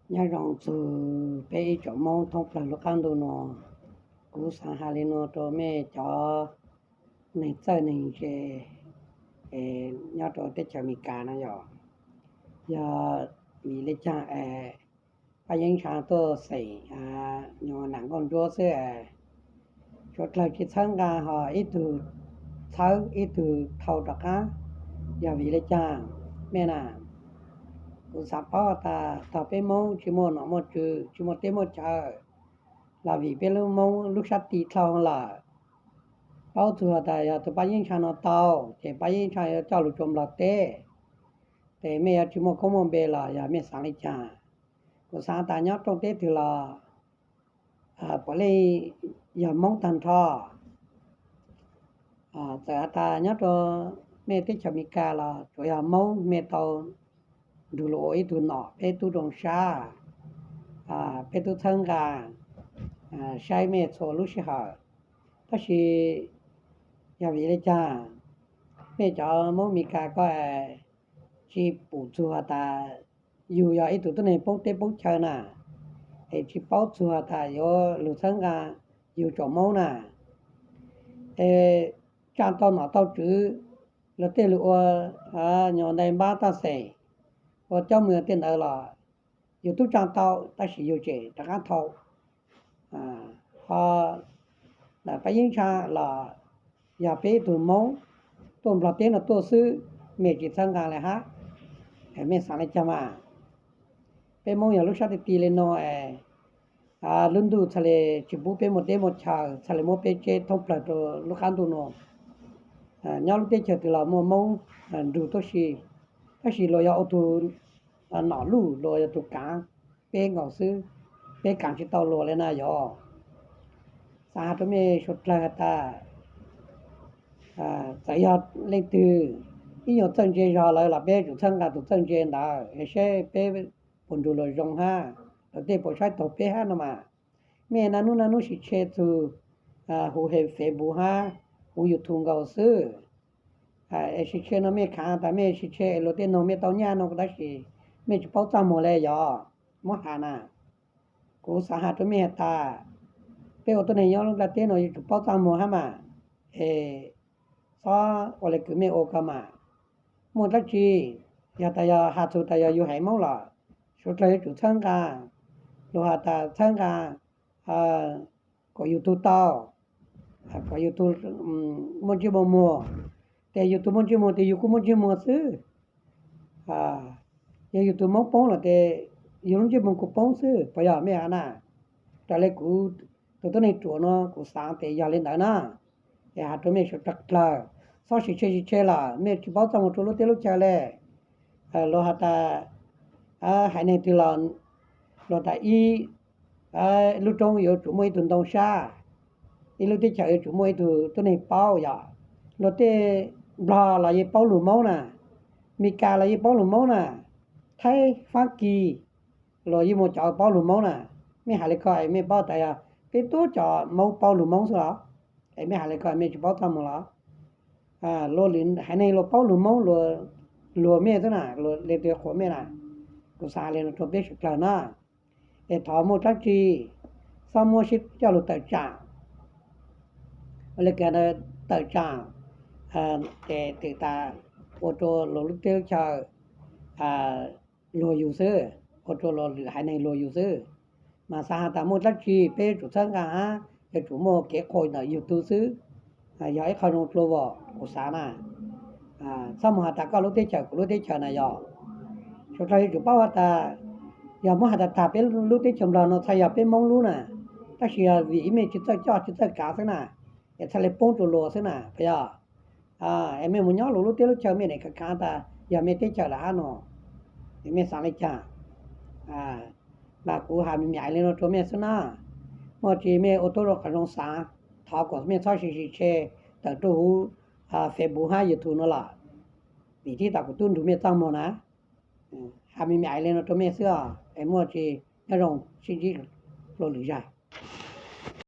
Nyob zoo txug peb ib tsoom Hmoob thoob plawg lub qab ntuj nuav. Kuv xaav has le nuav rua mej cov neeg txawj neeg ntse nyob rua teb chaws Amelikas na yog, yog vim le caag es Paj Yeeb Ntsha tuaj xeem nyuas nam nkauj ntsuab xwb es suav dlawg tsi txhawb nqaa, ho ib tug txhawb ib tug thau rov qaab, yog vim le caag mej na? Kuv xaav paub tas tog peb Moob tsi muaj nom muaj tswv, tsi muaj teb muaj chaw, los vim peb lub Moob lub sab ti dlhau lawm. Paub txug has tas yog tug Paj Yeeb Ntsha nuav tau, ces Paj Yeeb Ntsha yuav coj lug rua Nplog teb, ces mej yuav tsi muaj koob muaj npe los yog mej xaav le caag? Kuv xaav tas nyob rooj teb twg los puav leej yog Moob taag nrho. Txawm has tas nyob rua mej teb chaws Amelikas los tsuav yog Moob mej tau nrug lug ua ib tug nom peb tub zoo sab, peb tub txhawb nqaa saib mej txhua lub sij hawm. Tab sis yog vim le caag mej cov Moob Amelikas ko tsi pum txug has tas yug yog ib tug tuab neeg poob teb poob chaw na, es tsi paub txug has tas yuav lug txhawb nqaa yug tsoom Moob na? Es tsaa tau nom tau tswv, luag tej lug ua nyuas ntais npab taj xeem, ua coj moog tej ntawd los yug tub tsaa tau, tab sis yug tseem rov qaab thau. Ho Paj Yeeb Ntsha los yog peb ib tug Moob tuaj Nplog teb nuav tuaj xwb, mej tsi txhawb nqaa le hab? Mej xaav le caag mas? Peb Moob yog lub sab ti ti le nuav es lub ntuj txhaj le tsi pub peb muaj teb muaj chaw, txhaj le muab peb tseb thoob plawg rua lub qab ntuj nuav. Nyob lub teb chaws twg los muaj Moob nrug tuab si, tab sis luag yog ua tug nom luj, luag yog tug kaav peb nkaus xwb, peb kaav tsi tau luag le na yog. Xaav has rua mej suav dlawg has tas txawm yog leej twg ib nyuas txawj ntse zog lawm los peb yuav tsum txhawb nqaa tug txawj ntse ntawd es saib peb puas nrug luag zoo hab, luag tej puas saib taug peb hab no mas. Mej naj nub naj nub sim tshe txug huv Facebook hab huv YouTube nkaus xwb. Es sim tshe no mej khaav tas mej sim tshe es luag tej noog mej tau nyaj no tab sis mej tsi paub txaj muag le yog? Muab has na. Kuv xaav has rua mej has tas peb ua tuab neeg nyob lub nplaj teb no yuav tsum paub txaj muag hab mas, es txhob ua le kws mej ua ko mas. Muaj dlaab tsi, yog tas yog has txug tas yog yug haiv Moob los suav dlawg yuav tsum txhawb nqaa, lug has tas txhawb nqaa kom yug tug tau, kom yug tug muaj ntsej muag muag. Tes yug tug muaj ntsej muag tes yug kuj muaj ntsej muag xwb. Yog yug tug Moob poob los tes yug lub ntsej muag kuj poob xwb, puas yog mej has na? Raws le kuv tug tuab neeg ruam no kuv xaav tes yog le ntawd na. Es has rua mej suav dlawg, txhob sim tshe sim tshe lawm, mej tsi paub txaj muag rua lub teb lub chaw le. Luag has tas haiv neeg twg los luag tas ib lub roob yuav tsum muaj ib tug ntoo sab, ib lub teb chaws yuav tsum muaj ib tug tuab neeg paub yog. Luag tej Nplog los yeej paub lug Moob na, Meskas los yeej paub lug Moob na, Thaib Fab Kis los yeej muaj cov paub lug Moob na. Mej has le ko es mej paub tas yog peb tub cov Moob paub lug Moob xwb los? Es mej has le ko mej tsi paub txaj muag los? Luag lwm haiv neeg luag paub lug Moob luag luag mej xwb na, luag le twg qhuas mej na. Kuv xaav le nuav rua peb suav dlawg na, es thov muaj dlaab tsi txhob muab sib coj lug tawm tsaam. Ua le kws tawm tsaam, tes twm tas ua rua luag lub teb lub chaw luag yug xwb, ua rua luag lwm haiv neeg luag yug xwb. Mas xaav has tas muaj dlaab tsi peb yuav tsum txhawb nqaa hab yuav tsum muaj kev qhuas ntawm yug tug xwb, yog ib qho zoo dlua as kuv xaav na. Txhob mus has tas koj lub teb chaws kuv lub teb chaws na yog. Suav dlawg yuav tsum paub has tas yog muab has tas tag peb lub teb chaws Nplog no txhaj yog peb Moob lub na, tab sis yog vim ib mej tsi txawj coj tsi txawj kav xwb na, es txhaj le poob rua luag xwb na puas yog? Es mej mus nyob luag lub teb lub chaw mej nim khav khav tas yog mej teb chaws lawm hab no, es mej xaav le caag? Mas kuv has me me le nuav rua mej xwb na. Muaj tsi mej ua tub rua qhov zoo xaav, thov kom mej txhob sim sim tshe tawm rua huv Facebook hab YouTube no lawm, vim tib tas kuv tub nrug mej txaj muag na. Has me me le nuav rua mej xwb os, es muaj tsi nyob zoo sib ntsib dlua lwm zag.